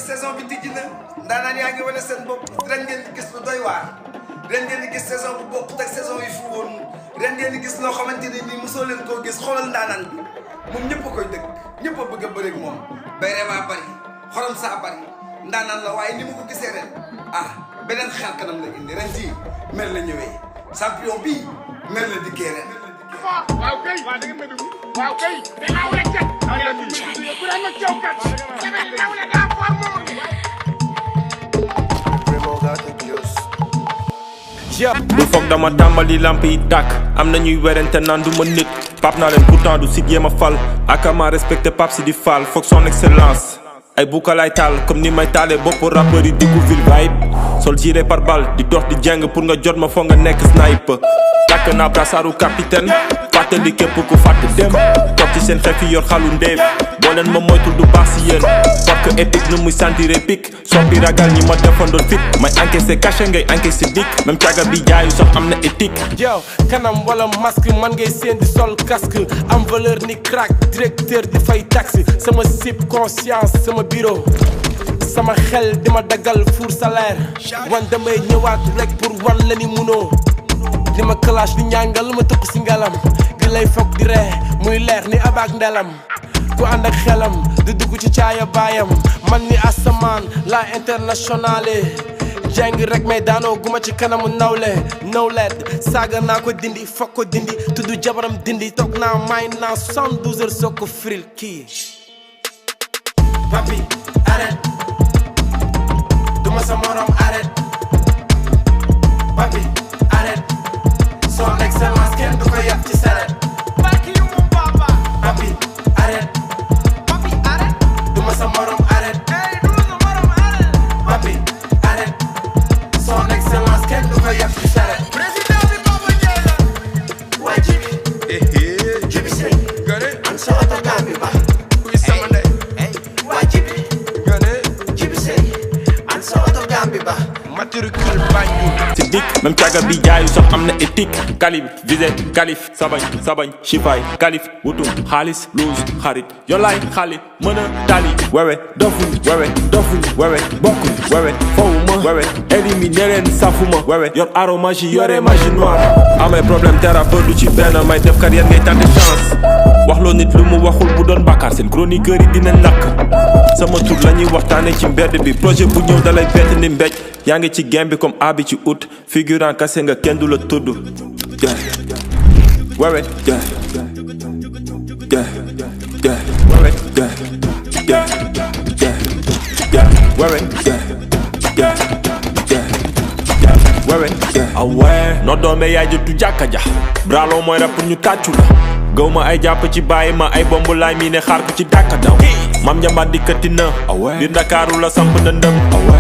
saison bi tijji na ndaanaan yaa ngi wane seen bopp ren ngeen di gis lu doy waar ren ngeen di gis saison bu bokkut ak saison yi fu woon ren ngeen di gis loo xamante ne nii mosoo leen koo gis xoolal ndaanaan bi moom ñëpp a koy dëkk ñëpp a bëgg a bëreeg moom bayre baa bari xorom saa bari ndaanaan la waaye ni mu ko gisee ren beneen xel kanam la indi ren jii mer la ñëwee champion bii mer la dikkee ren. waaw kay waaw da ngeen may dugg waaw kay te aw la cat aw la bu daan ma coow kat dama aw la daa for moom bul foog dama tàmbali lamp yi tàkk am na ñuy werante naan du ma nit pap naa leen pourtant du sit yéema fal akama respecté pap si di fal foog son excellence ay buukalaay taal comme ni may taalee bopp rappeur yi diggu ville vibe sol giré par balle di dox di jeng pour nga jot ma foog nga nekk sniper takk naa brasaaru capitaine fàttali képp ku fàtte dem toog ci seen xef yi yor xalu ndéef boo leen ma moytul du baax si yéen parce que épique nu muy sentir épique soppi ragal ñi ma defandoon fit may encaissé caché ngay encaissé dik même càgga bi jaayu sax am na éthique yow kanam wala masque man ngay seen di sol casque am valeur ni crack directeur di fay taxi sama sip conscience sama bureau sama xel di ma daggal four salaire wan damay ñëwaat rek pour wan la ni munoo di ma clash di ñàngal ma tëkk si ngalam di lay foog di ree muy leer ni abaak ndelam ku ànd ak xelam di dugg ci caaya baayam man ni asamaan la internationale jeng rek may daanoo guma ci kanamu nawle nawlet saaga naa ko dindi foog ko dindi tudd jabaram dindi toog naa may naa 72 heures soo ko fril kii papi arrête duma sa morom arrête papi arrête son excellence kenn du ko yàq ci saret papi arrête duma sa morom arrête papi arrête son excellence kenn du ko yàq ci saret waa Djibi sey an sa oto gambi ba waa Djibi sey an sa oto gambi ba matricule Banjul si dik même càgga bi jaayu sax am na éthique kalib visé kalif sabañ chifaay kalif wutum xaalis luus xarit yolaay xaalit mën a tali wewe dofu wewe bokku wewe fowuma wewe éliminer leen safuma wewe yor aromage yore magie noire amay problème thérapeute du ci benn may def carrière ngay tenter chance wax loo nit lu mu waxul bu doon bàkkaar seen chroniqueur yi dinañ lakk sama tur la ñuy waxtaane ci mbedd bi projet bu ñëw dalay bett ni mbéj yaa ngi ci game bi comme abi ci août figurant kase nga kenn du la tudd wewe wewe awee noo doomee yaay ji du jàkka ja bralo mooy rap pour ñu tàccu la gaw ma ay jàpp ci bàyyi ma ay bomb laay mii ne xaar ko ci dàkka daw mam njambaat dikkati na biir Ndakaaru la samp na ndëm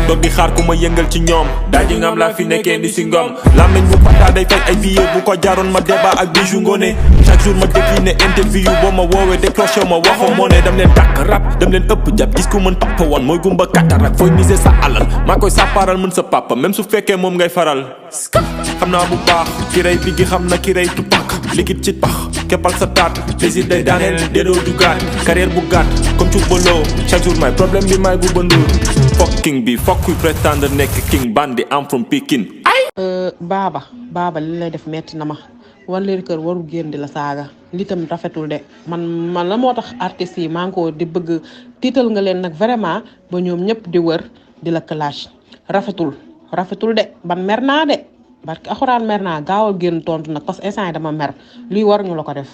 toog di xaar ku ma yëngal ci ñoom daaji ngam laa fi nekkee di si ngom làmmiñ bu pataa day fay ay billet bu ko jaroon ma débat ak bijou ngoone chaque jour ma décliné interview boo ma woowee décroché ma waxoo moo ne dem leen tàkk rap dem leen ëpp jàpp gis ku mën papa woon mooy gumba katarak fooy miser sa alal maa koy sàppaaral mën sa papa même su fekkee moom ngay faral xam naa bu baax ki rey biggi xam na ki rey tupak liquide ci pax keppal sa taat plaisir day daaneel dédoo dugaat carrière bu gàtt comme cu boloo chaque jour may problème bi may bu bandoor fokk king bi fokk kuy prétendre nekk king bandi am from Pikine baaba li lay def metti na ma wan Lirycal waru génn di la saaga li tam rafetul de man la moo tax artistes yi maa ngi ko di bëgg tiital nga leen nag vraiment ba ñoom ñëpp di wër di la clash rafetul de ban mer naa de barki axuraan mer naa gaawal génn tontu nag parce que instant yi dama mer lii waruñu la ko def.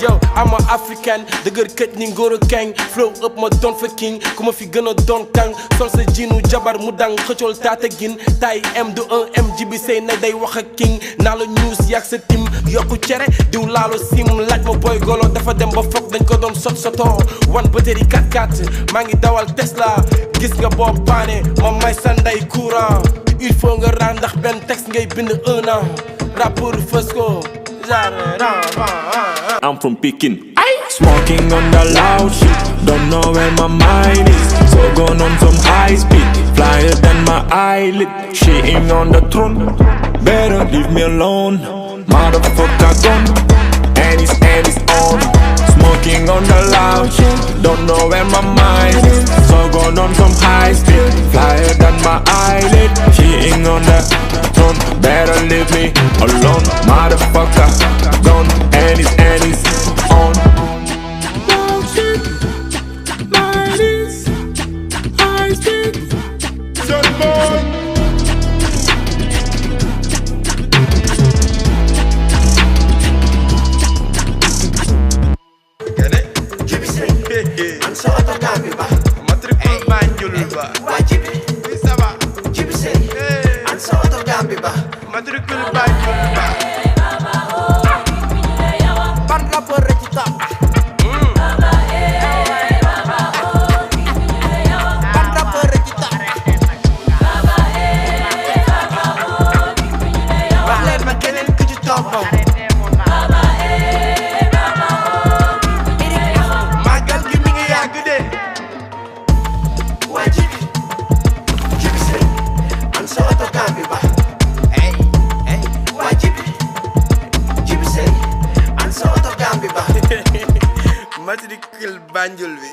Yo, I'm a African, dëgër këj ni ngóor keng flow up ma doon fa king ku ma fi gën a doon kang sol sa jiinu jabar mu dang xëccool taata gin tay M du 1 M Djibi sey na day wax ak king naa la news yàgg sa tim yokku cere diw laalo sim laaj ma boy golo dafa dem ba foog dañ ko doon sot-sotoo wan batterie 4x4 maa ngi dawal Tesla gis nga boo paane ma may sa nday courant il faut nga ran ndax benn texte ngay bind 1 an rappeur fës ko I'm from Pikine Smoking on the loud shit, don't know where my mind is. So gone on some high speed, flyer than my eyelid. Shitting on the throne, better leave me alone. Motherfucker gone, and it's on. Smoking on the loud shit, don't know where my mind is. So gone on some high speed, flyer than my eyelid. Shitting on the throne, better leave me alone. Motherfucker gone, and it's on. Banjul bi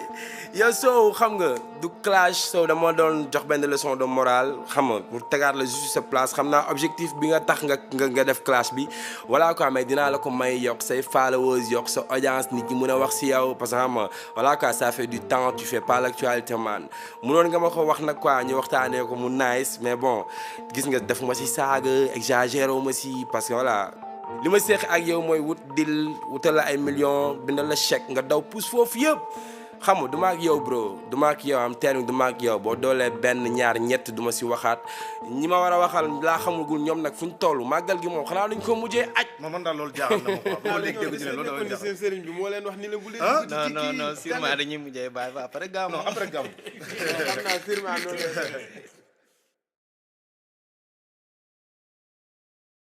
yow soo xam nga du clash soo dama doon jox benn leçon de morale xam nga pour tegaat la juste sa place xam naa objectif bi nga tax nga def clash bi voilà quoi mais dinaa la ko may yokk say followers yokk sa audience nit ñi mën a wax si yow parce que xam nga voilà quoi ça fait du temps tu fais pas l'actualité man mënoon nga ma ko wax nag quoi ñu waxtaanee ko mu nice mais bon gis nga def ma si saaga exagéré wu ma si parce que voilà li ma seex ak yow mooy wut dil wutal la ay millions bindal la chèque nga daw pousse foofu yëpp xam nga du ma ak yow bro du ma ak yow am teen du ma ak yow boo doolee benn ñaar ñett du ma si waxaat ñi ma war a waxal laa xamagul ñoom nag fu ñu toll màggal gi moom xanaa dañ ko mujjee aj man daal loolu jaaxal na ma quoi léegi dégg ci ne loolu dafa seen sëriñ bi moo leen wax ni la bu leen non sûrement dañuy mujjee bàyyi ba après gàmm xam naa sûrement noonu